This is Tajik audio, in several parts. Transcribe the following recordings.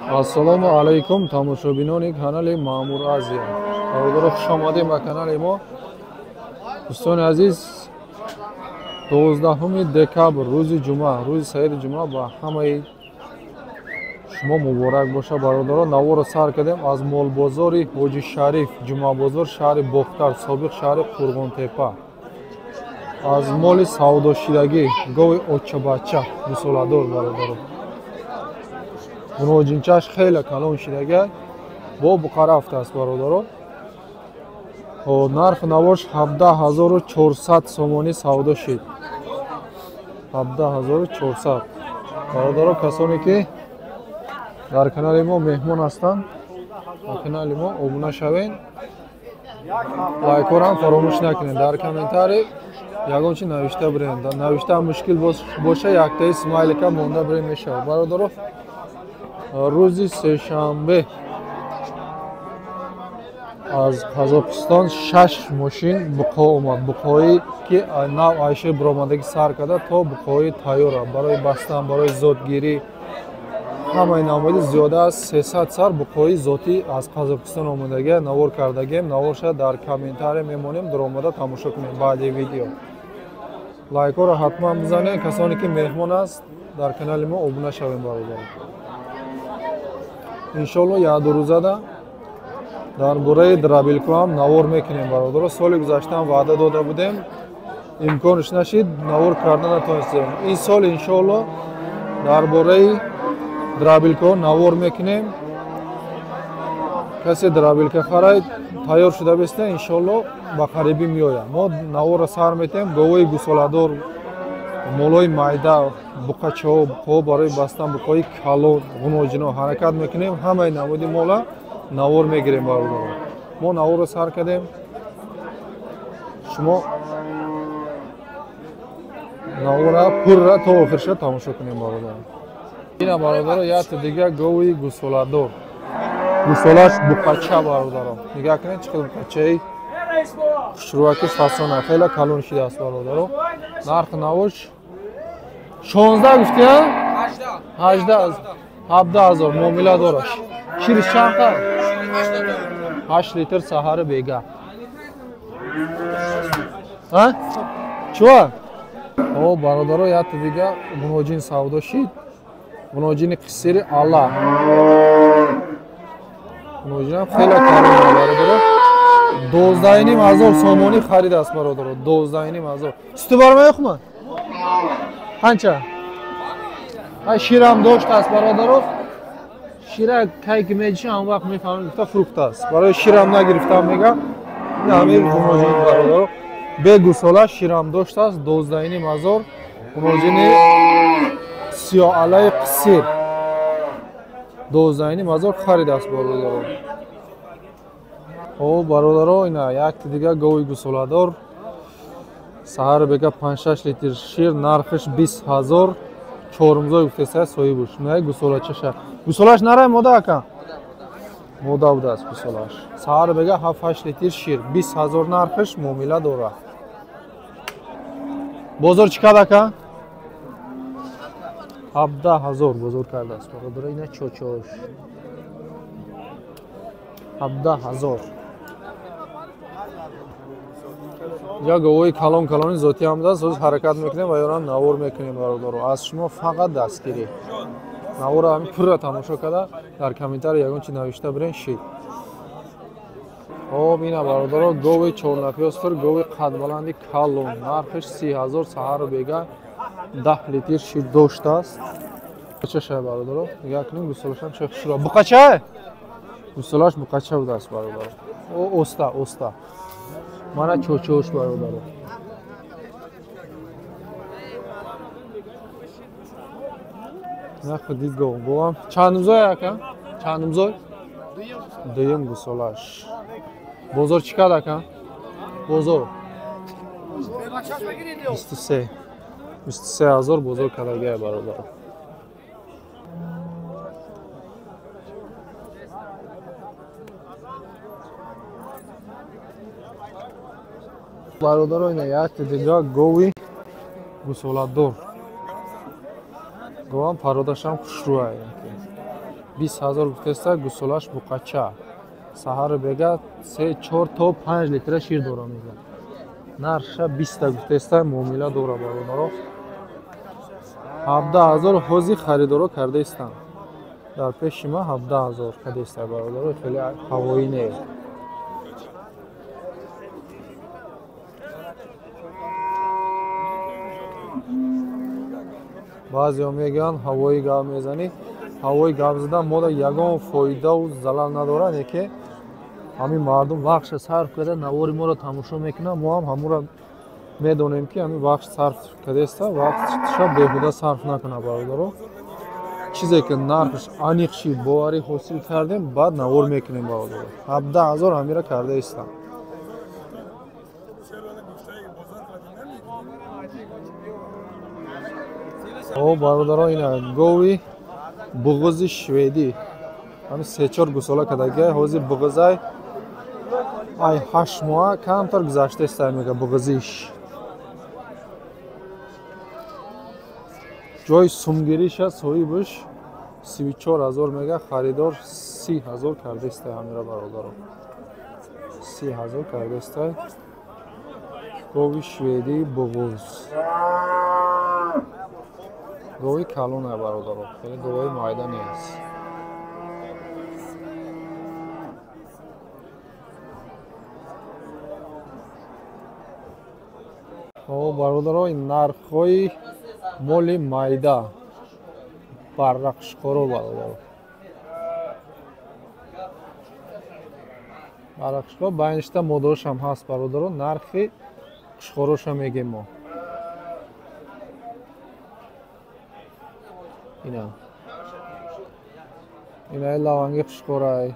Ассалому алайкум тамошобинони канали Маъмур Азия. Бародаро, хуш омадем ба канали мо. Дӯстони азиз, 12 декабр, рӯзи ҷумъа, рӯзи саиди ҷумъа ба ҳамаи шумо муборак боша. Бародаро, наворо сар кардем аз молбозори Ҳоҷи Шариф, Ҷумъабозор, шаҳри Бохтар, собиқ шаҳри Қурғонтепа. Аз моли савдошидагӣ гови очабача гусоладор бародаро. Муроҷинчаш хеле калон шидага, бо буқарафт аст бародаро. Нархи навош 17400 сомонӣ савдо шид. 17400. Бародаро, касоне ки дар канали мо меҳмон ҳастанд, ба канали мо обуна шавед, лайкҳоро фаромӯш накунед, дар комментарий ягон чи навишта бирен. Навишта мушкил боша, яктаи смайлика монда бирен мешавад. Бародаро, рӯзи сешанбе аз Қазоқистон 6 мошин буқо омад. Буқои ки нав айшаи буромадагӣ сар карда то буқои тайёра барои бастан, барои зотгирӣ, ҳамаи намоди зиёда аз 300 сар буқои зотӣ аз Қазоқистон омадагӣ навор кардагем. Наворша дар комментария мемонем, дуромада тамошо кунем баъди видео. Лайкҳоро ҳатман бизанед. Касоне ки меҳмон аст, дар канали мо обуна шавем бародаро. Иншоалло як ду рӯзада дар бораи драбилко ҳам навор мекунем бародаро. Соли гузаштаам ваъда дода будем, имконш нашид, навор карда натонистем. Ин сол иншоалло дар бораи драбилко навор мекунем. Касе драбилка харай тайёр шуда беста, иншоалло ба қарибӣ меояд. Мо наворро сар метем. Говои гусоладор, молои майда, буқачаҳо, буқоҳо барои бастан, буқои калон, ғуноҷино ҳаракат мекунем. Ҳамаи намуди мола навор мегирем бародаро. Мо наворро сар кардем, шумо навора пурра то охирша тамошо кунем бародаро. Ина бародаро, якта дига гови гусоладор, гусолаш буқача бародаро. Нигоҳ кунед чӣ қадр буқачаи хушрӯаки фасона, хеле калон шидааст бародаро. Нархи навош 16 гуфтия? 18 17000 муомила дораш. Шириш чанд қад? 8 литр саҳари бега. А? Чува? О, бародаро, якта дига муноҷин савдо шид. Муноҷини қисири Алла. Муноҷинам хеле калон бародаро. 12500 сомонӣ харид аст бародаро. 12500. Суту бармай хуман? Қанча? Ширам дошт аст бародаро. Шира кай ки меҷиша, он вақт мефаҳмем, гуфта фрукт аст. Барои ширам нагирифтам мега. Ин ҳамин муноҷин бародаро. Бе гусола ширам дошт аст 12500. Муноҷини сиёҳалаи қисир 12500 харид аст бародаро. О, бародаро, ина якта дига гови гусоладор, саҳар бега 5-6 литр шир, нархиш 20000. Чорумзой гуфтеса соҳибуш. На гусолачаша. Гусолаш нарай мода ака? Мода будааст гусолаш. Саҳар бега 7-8 литр шир, 20000 нархиш, муомила дорад. Бозор чӣ кад ака? 17000 бозор кардааст бародаро. Ина чочош 17000. Я говои калон калони зотӣ ҳам будааст. Ҳозир ҳаракат мекунем ва ёрам навор мекунем бародаро. Аз шумо фақат дастгирӣ. Наворро ҳамин пурра тамошо карда, дар комментарий ягон чи навишта бирен шид. Хоб, ина бародаро, гови чорнапёстр, гови қадбаланди калон, нархиш 30000, саҳару бега 10 литр шир доштааст. Чашай бародаро, нигоҳ кунем гусолашам чӣ хушро. Буқача? Гусолаш буқача будааст бародаро. О, оста, оста. Мана чочош бародаро. Нахи дид гов. Говам чандумзой ака? Чандумзой? Дуюм гусолаш. Бозор чӣ кад ака? Бозор 23. 23000 бозор кардагия бародаро. Бародаро, ина якта дига гови гусоладор. Говам пародашам хушрӯа. 20 000 гуфтеста, гусолаш буқача. Саҳару бега 3, 4 то 5 литра шир дора мега. Нархша 20 гуфтеста, муомила дора бародаро. 17 000 ҳози харидоро кардаистанд. Дар пеши ма 17 000 кардеста бародаро, хеле ҳавоӣ не. Баъзеҳо мегӯянд, ҳавоӣ гап мезанӣ. Ҳавои гап задан мода ягон фоидаву залал надорад, яке ҳамин мардум вақтша сарф карда навори моро тамошо мекунад, мо ҳам ҳамуро медонем, ки ҳамин вақт сарф кардеста, вақтша беҳуда сарф накунад бародаро. Чизе ки нархш аниқ шид, боварӣ ҳосил кардем, баъд навор мекунем бародаро. 17 000 ҳамира карда истам. О, бародаро, ина гови буғузи шведӣ. Ҳамин се-чор гусола кардагиай, ҳозир буғузай ай 8 моҳа камтар гузаштаистай мега буғузиш. Ҷои сумгириша соҳибаш 34 000 мега, харидор 30 000 кардаистай ҳамира бародаро. 30 000 кардаистай. Гови шведии буғуз. Гови калона бародаро, хеле говои майда нест. О, бародаро, ин нархҳои моли майда баррақшқоро бародаро. Баррақшқоро байништа модоршам ҳаст бародаро, нархи қушқороша мегем мо. Ина. Ина лаванги қушқорай.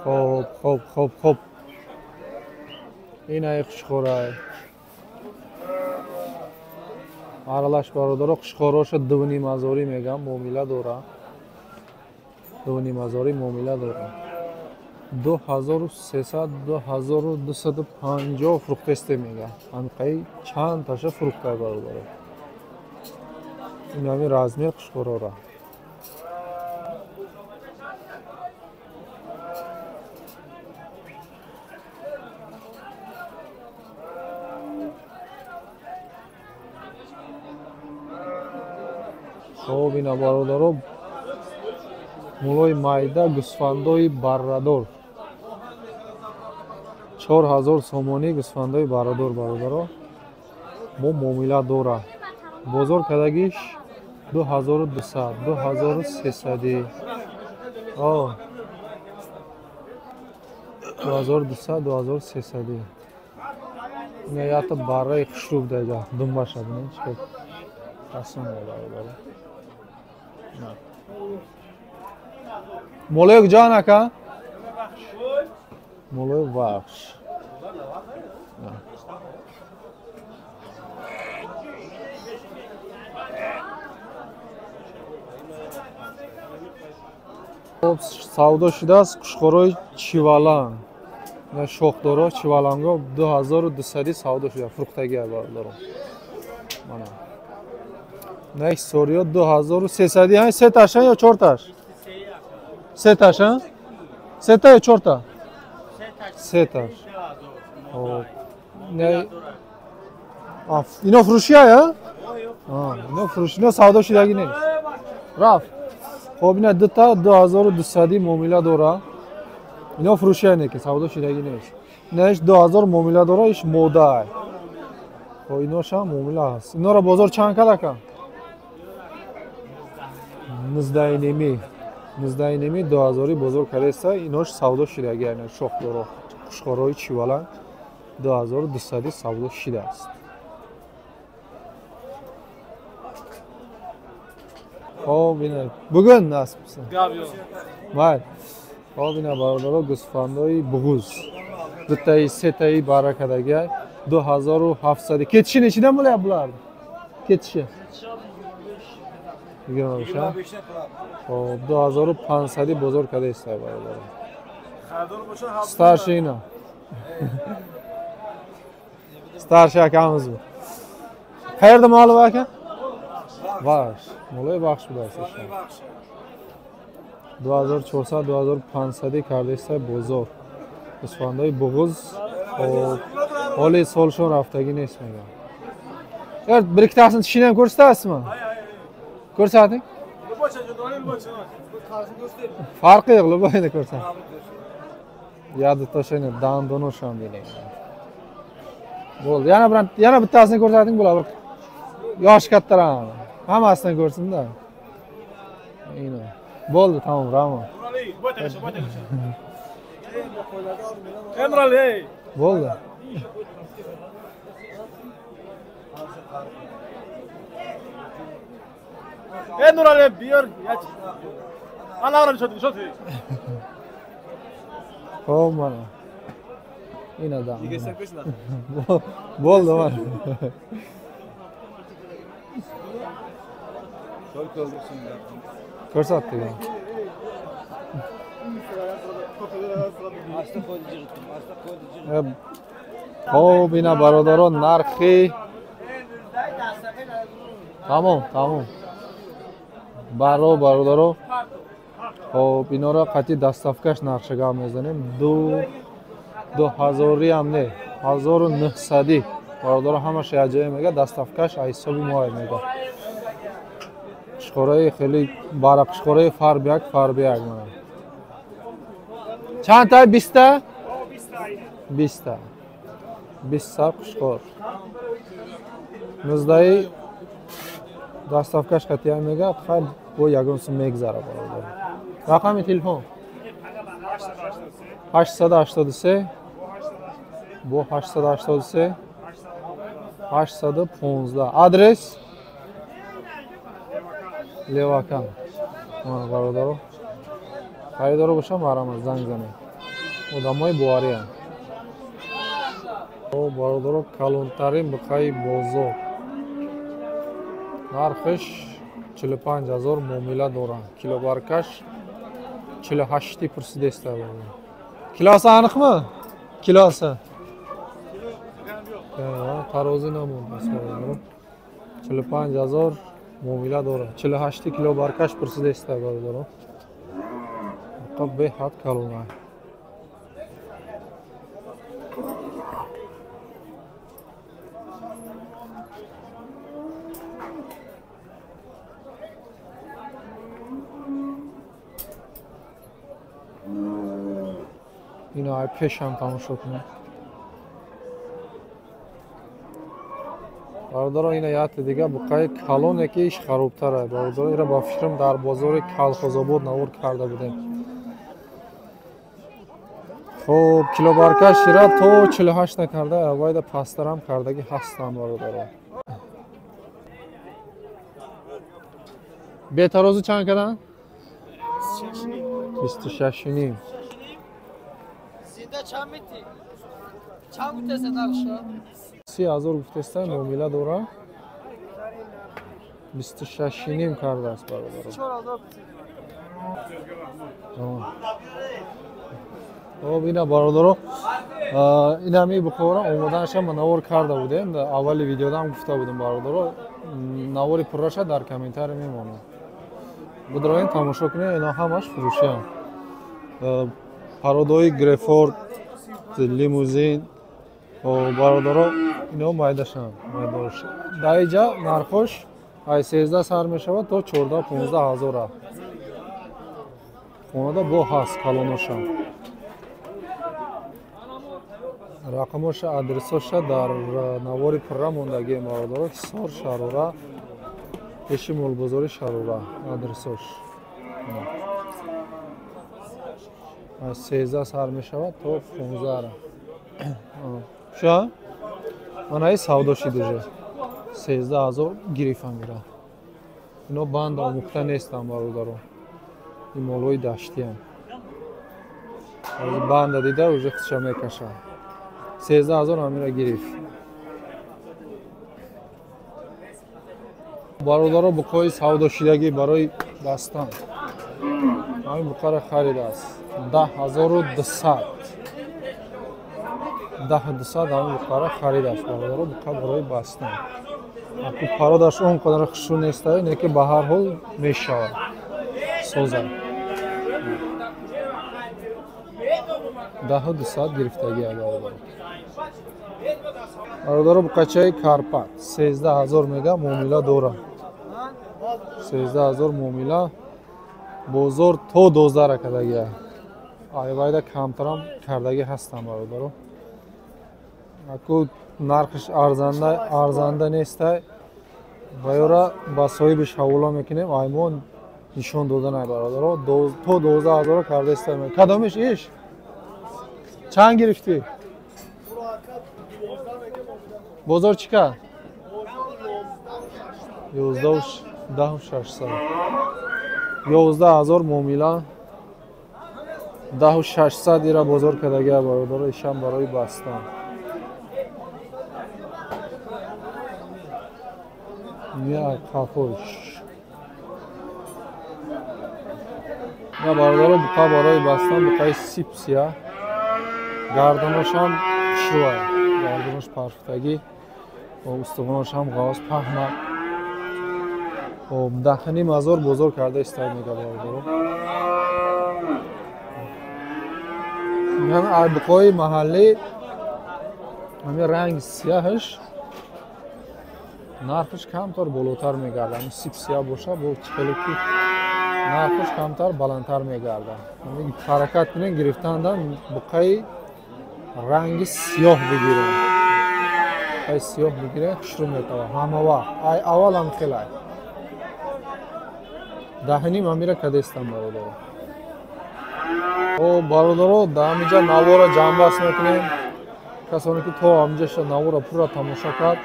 Хоб, хоб, хоб, хоб. Инаи қушқорай. Аралаш бародаро, қушқороша 2,5 ҳазорӣ мегам, муомила дора. 2,5 ҳазорӣ муомила дора. 2300, 2250 фурӯхтесте мега. Анқаи чанд таша фурӯхтай бародаро. Инами размер қушқорора. Хоб, ина бародаро, мулои майда гӯсфандои баррадор. 4000 сомонӣ гӯсфандои баррадор бародаро. Мо муомила дора. Бозор кардагиш 2200, 2300. О. 2200, 2300. Ина ята барраи хушрӯб даҷа, думбаша бинед, чӣ хел расон бародаро. Молои куҷоан ака? Молои Вахш. Савдо шудааст қушқорои чиваланг. Ина шохдоро чиваланго 2200 савдо шуда, фурӯхтагиа бародаро. Мана. На историё 2300, ҳай се таша ё чорташ? Се таша? Сета ё чорта? Се таш. Хоб. Не. Ино фурӯшия, я? Ино фурӯш, ино савдо шудагӣ нест. Рафт. Хоб, ина дута 2200 муомила дора. Ино фурӯшия не, ки савдо шудагӣ нест. Инаиш 2000 муомила дора, иш мода. Хоб, иношам муомила ҳаст. Инора бозор чанд кад ака? 19,5. 19,5 2000 бозор кардеста, инош савдо шудагӣ, яъне шохдоро, қушқорои чиваланг 2200 савдо шудааст. Хоб, ина бугун насб. Май. Хоб, ина бародаро, гӯсфандои буғуз. Дутаи сетаи бара кардагӣ 2700. Кетиши нечидан bo'lyapti bular? Кетиши. 25. Хоб, 2500 бозор кардаиста бародаро. Старший ина. Старший акамиз bu. Qayerda moli aka? Вахш. Молои вахш будааст. 2400 2500 кардеста бозор. Гӯсфандои буғуз ҳоли солшон рафтагӣ нест мегӯям. Яр bir ikkitasini tishini ham ko'rsatasizmi? Ko'rsating. Farqi yo'q, любойni ko'rsat. Yadi toshini, dandoni ham deylik. Bo'ldi. Yana bittasini ko'rsating, bular bir yoshi kattaroq. Hammasini ko'rsin-da. Ina. Bo'ldi, tamom, rahmat. Bo'ldi. Nurali biyor. Ana shot. Xo'p, mana. Inadan. Bo'ldi mana. Ko'rsatdik. Xo'p, ina barodaron narxi. Tamom, tamom. Баро бародаро. Хоб, инора қатъи доставкаш нархша гап мезанем. 2000 ҳам не, 1900. Бародаро ҳамаша якҷоя мега, доставкаш аз ҳисоби мо мега. Қишқораи хеле бара қишқораи фарбияк, фарбияк мана. Чанд та? 20 та? 20 та. 20 та қишқор. 19 доставкаш қатъия мега, хайр бо ягон сум мегзара бародар. Рақами телефон 883 бо 883 815. Адрес Левакан. Mana бародаро, харидоро бошам марама занг занед. Одамои бовариянд. Бародаро, калонтарин буқаи бозор. Нархиш 45000 муомила доранд. Килобаркаш 48 пурсидеста. Килоси aniqmi? Kilosi. Tarozi namонд. 45000 муомила дорад. 48 кило баркаш пурсидеста бародаро. Буқа беҳад калона. Ино ай пешам тамошо кунед. Бародаро, ина яте дига буқаи калоне ки иш харобтар. Бародаро, ира ба фикрам дар бозори Калхозобод навор карда будем. Хоб, килобаркаш ира то 48 накарда, аввайда пасттарам кардаги ҳастам бародаро. Бетарозу чанд кардан? 26.5. Чанд гуфтеста нархша? 30000 гуфтеста, муомила дора. 26.5 кардааст бародаро. Хоб, ина бародаро, инами Бухора омоданаша ма навор карда будем. Аввали видеода ҳам гуфта будем бародаро. Навори пурраша дар комментарий мемонад. Бидроен тамошо кунед, ино ҳамаш фурӯшианд. Пародои Грефорд, лимузин, бародаро, ино майдашанд. Дар инҷа нархош аз 13 сар мешавад то 14-15 ҳазора. Хонада бо ҳаст калоношам. Рақамоша, адресоша дар навори пурра мондагием бародаро. Ҳисор, Шарора, пеши молбозори Шарора адресош. Аз 13 сар мешавад то 15. Ша? Мана и савдо шид уже. 13000 гирифам ира. Ино банд омӯхта нестам бародаро. Ин молҳои даштиам. Банда дида уже худша мекашад. 13000 ҳамира гирифт. Бародаро, буқҳои савдошидагӣ барои бастан. Ҳамин буқаро харидааст. 10200. 10200 ҳамин буқаро харидааст бародаро, буқа барои бастан. Аку пародаш он қадар хушрӯ нестай, не ки ба ҳар ҳол мешавад. Соза. 10200 гирифтагӣ бародаро. Бародаро буқачаи Карпат 13000 мега муомила дорад. 13000 муомила бозор то 12 ракадагӣ. Айвайда камтарам кардагӣ ҳастам бародаро. Аку нархш арзанда нестай. Ва ёра ба соҳибиш ҳавола мекунем, аймон нишон доданай бародаро. То 12000 кардаистай. Кадомиш иш? Чанд гирифтӣ? Бозор чӣ кард? 11600. 11000 муомила 10600 ира бозор кардагия бародаро, ишам барои бастан. Я қафош. Я бародаро буқа барои бастан, буқаи сипсия. Гардонашам хушрӯа, гардонаш парфтагӣ, устухонашам ғавз паҳна. 10,5 ҳазор бозор карда истад мега бародаро. Ҳамин буқои маҳаллӣ ҳамин ранги сияҳаш нархаш камтар болотар мегардад. Ҳамин сип сияҳ боша, бо хеле ки нархаш камтар баландтар мегардад. Ҳамин ҳаракат кунед гирифтанда буқаи ранги сиёҳ бигиред. Буқаи сиёҳ бигиред, хушрӯ метавад ҳама вақт. Ай аввал ҳам хелай. 10,5 ҳамира кадестам бародаро. О бародаро, дар ҳаминҷа навора ҷамъбаст мекунем. Касоне ки то ҳаминҷаша навора пурра тамошо кард,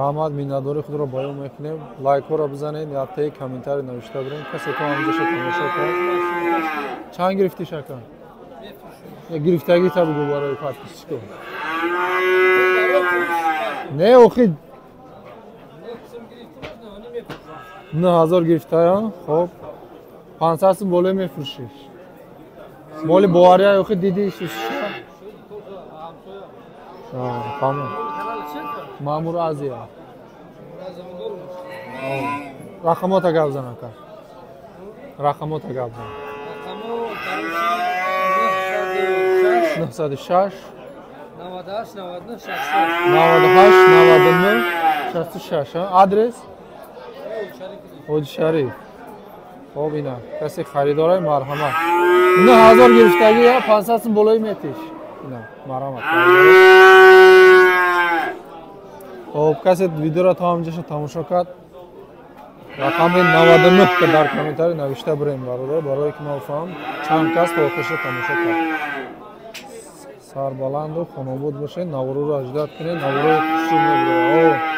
раҳмат, миннатдории худро баён мекунем. Лайкҳоро бизанед, яктаи комментарий навишта бирем. Касе то ҳаминҷаша тамошо кард. Чанд гирифтӣ шака? Гирифтагита бугу барои подписчико. Не, охи 9000 гирифтая. Хоб 500 сум боло мефурӯшиш. Моли бовария охи диди шуша. Фаҳмам. Маъмур Азия. Рақамота гап зан ака. Рақамота гап зан. 906 98 99 66 98 99 66. Адрес? Ҳоҷи Шариф. Хоб ина касе харидорай марҳамат. 9000 гирифтагӣ, 500 сум болои метиш. Ина марҳамат. Хоб касе видеоро то ҳаминҷаша тамошо кард, рақами 99 ка дар комментарий навишта бирем бародар, барое ки ман фаҳмам чанд кас то охирша тамошо кард. Сарбаланду хонобод бошед, навороро аждад кунед, наворои хушрӯ мебирояд.